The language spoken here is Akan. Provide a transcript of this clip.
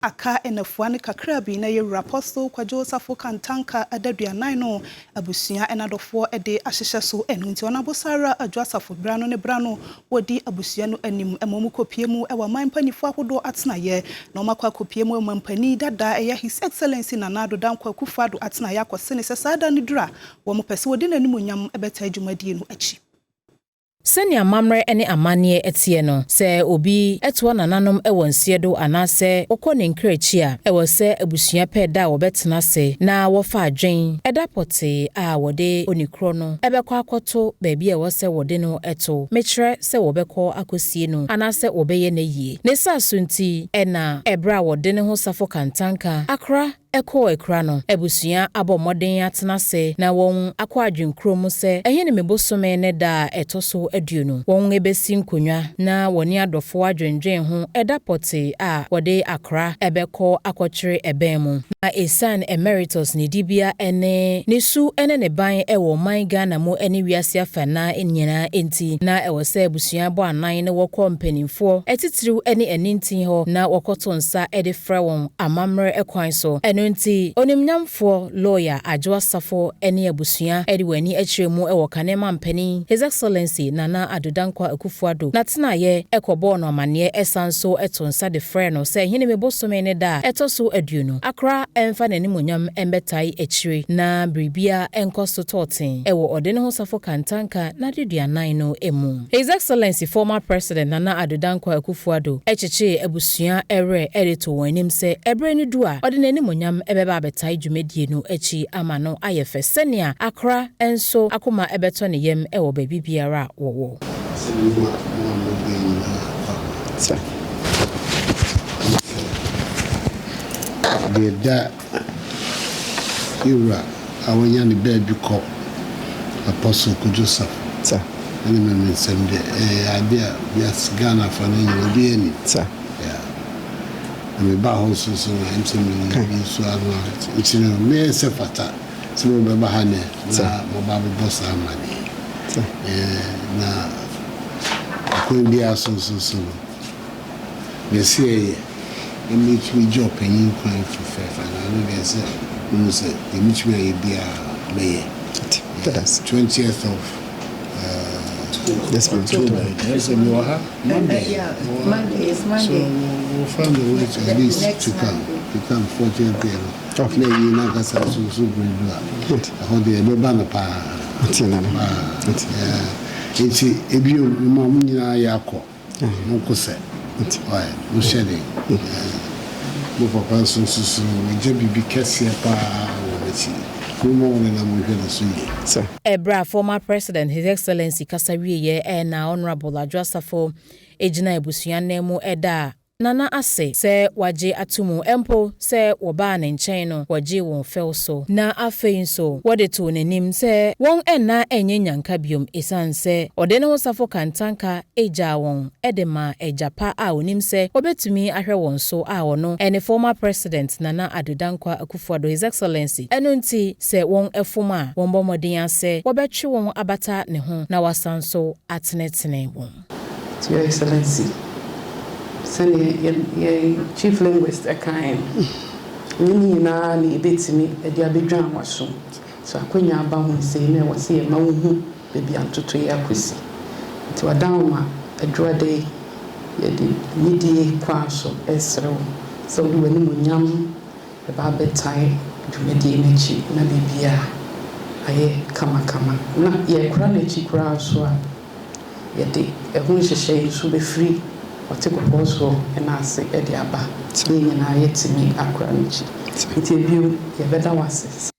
Aka nnafua ne kakra bi na yɛwura Apostle Kwadwo Safo Kantanka adaduanan no, abusua ne adɔfoɔ de ahyehyɛ so. Ɛno nti Honourable Sarah Adwo Asafo bra no ne bra no wɔdi abusua no anim ma wɔn kɔpie mu wɔ aman mpanimfoɔ ahodoɔ atenaeɛ na wɔn akɔ akɔpie mu wɔ mampanin dada, ɛyɛ His Excellency Nana Addo Dankwa Akufo-Addo atenaeɛ, akɔse ne sɛ saa da no duru a, wɔn pɛ sɛ wɔde n'animonyam bɛtaa dwumadie no akyi. Sɛnea amammerɛ ne amanneɛ teɛ no, sɛ obi toa nananom wɔ nseɛ do anaasɛ wɔkɔ ne nkra akyi a, ɛwɔ sɛ abusua pɛ da a wɔbɛtena ase na wɔfa adwen ɛda pɔtee a wɔde onikorɔ no bɛkɔ akɔto baabi a ɛwɔ sɛ wɔde no to, mekyerɛ sɛ wɔbɛkɔ akɔsie no anaasɛ wɔbɛyɛ no yie. Ne saa so nti ɛna ɛberɛ a wɔde ne ho Safo Kantanka akora ɛkɔɔ akura no, abusua abɔ mmɔden atena ase na wɔn akɔ adwenkuro mu sɛ Ahinime bosome ne da a ɛtɔ so 20 wɔn ebɛsi nkonnwa na wɔne adɔfoɔ adwendwen ho ɛda pɔtee a wɔde akora ɛbɛkɔ akɔkyere ɛbɛn mu. Na ɛsiane Emeritus ne dibea ne ne su ne ne ban ɛwɔ ɔman Ghana mu ne wiase afanaa nyinaa nti, na ɛwɔ sɛ abusua bɔ anan na wɔkɔ mpanimfoɔ atitiriw ne anintin hɔ na wɔkɔto nsa de frɛ wɔn amammerɛ kwan so. Ɛno nti onimnyamfoɔ Lawyer Adwo Asafo ne abusua de wɔn ani akyerɛ mu wɔ kane mampanin, His Excellency Nana Addo Dankwa Akufo-Addo n'atenaeɛ, ɛkɔbɔɔ no amanneɛ, ɛsan so to nsa de frɛ no sɛ Ahinime bosome ne da a ɛtɔ so 20 akora ɛmfa n'animonyam mbɛtae akyire na biribia ɛnkɔ so tɔɔten ɛwɔ ɔde ne ho Safo Kantanka n'adeduanan no mu. His Excellency former President Nana Addo Dankwa Akufo-Addo ɛkyekyee abusua ɛwerɛ ɛde to wɔn anim sɛ ɛberɛ no du a, ɔde n'animonyam ɛbɛba abɛtae dwumadie no akyi ama no ayɛ fɛ sɛnea akora nso akoma ɛbɛtɔ ne yam ɛwɔ baabi biara a wɔwɔ. Sɛ mo a mo a mobɛ nyinaa fa Sir. Deɛ da yɛwura a wanya ne baabi kɔ, Apostle Kwadwo Safo, Sir. ɛne me nsɛm deɛ, ɛyɛ ade a wiase Ghana fa no nyina obi anim. Sir. Yeah. Na meba hɔ nso so na ɛm sɛ meyi bi nso ano a, nti no meyɛ sɛ fata sɛ mobɛba ha nɛ na moba bɛbɔ saa amanneɛ. Sir. Na kwan biara so nso so no, deɛ sɛ yɛyɛ na metumi gye ɔpanyin kwan fɛfɛɛfɛ na ano deɛ sɛ mehu sɛ deɛ metumi ayɛ biara mɛyɛ. That's 20th of Yes, ma'am. October. Ɛsɛ mewɔ ha Monday. Yeah, Mewɔ ha. Monday, it's So Monday. we'll find a way to at least Next to come Monday. to come 40th day no. Okay. Na eyi n'ankasa nso so bere du a, ɛhɔ deɛ ɛbɛba no paa. Nti nana. Paa. Nti. Yeah. Nti ebio mo mo nyinaa yɛ akɔ. Mo nko sɛ. Nti. Ɔyɛ mo hyɛ den. Yeah. Mo papa nso nso so wɔgye biribi kɛseɛ paa wɔ n'akyi. Mo ma wɔn na mo hwɛ no so yie. Sir. Ɛberɛ a former President, His Excellency, kasa wieɛ ɛna Honourable Adwo Asafo gyina abusua nan mu ɛda a Nana ase sɛ wagye ato mu, mpo sɛ wɔbaa ne nkyɛn no wɔgye wɔn fɛw so, na afei nso wɔde too n'anim sɛ wɔn ɛnna ɛnyɛ nyanka biom, ɛsiane sɛ ɔde ne ho Safo Kantanka agyaa wɔn ɛde ma agya pa a onim sɛ wɔbɛtumi ahwɛ wɔn so a ɔno ɛne former President Nana Addo Dankwa Akufo-Addo, His Excellency. Ɛno nti sɛ wɔn ɛfom a, wɔn bɔ mmɔden asɛ wɔbɛtwe wɔn abata ne ho na wasan so atenetene wɔn. To Your Excellency, sɛnea yɛ chief linguist ɛkae no, ne nyinaa ne yɛbɛtumi de abɛdwan w'asom so akonnwa aba ho nsɛi na ɛwɔ sɛ yɛma wo hu baabi a ntotoeɛ akɔsi. Nti wadan ma adwoada yi, yɛde nidie kwan so ɛsrɛ wo sɛ wode w'animonyam ɛba abɛtae dwumadie no akyi na biribia ayɛ kamakama, na yɛkora n'akyi koraa so a, yɛde ɛho nhyehyɛe nso bɛfiri ɔte kɔkɔɔ soɔ ɛna ase ɛde aba na yɛn nyinaa yɛtumi akora n'akyi. Nti ebio yɛbɛda wo ase.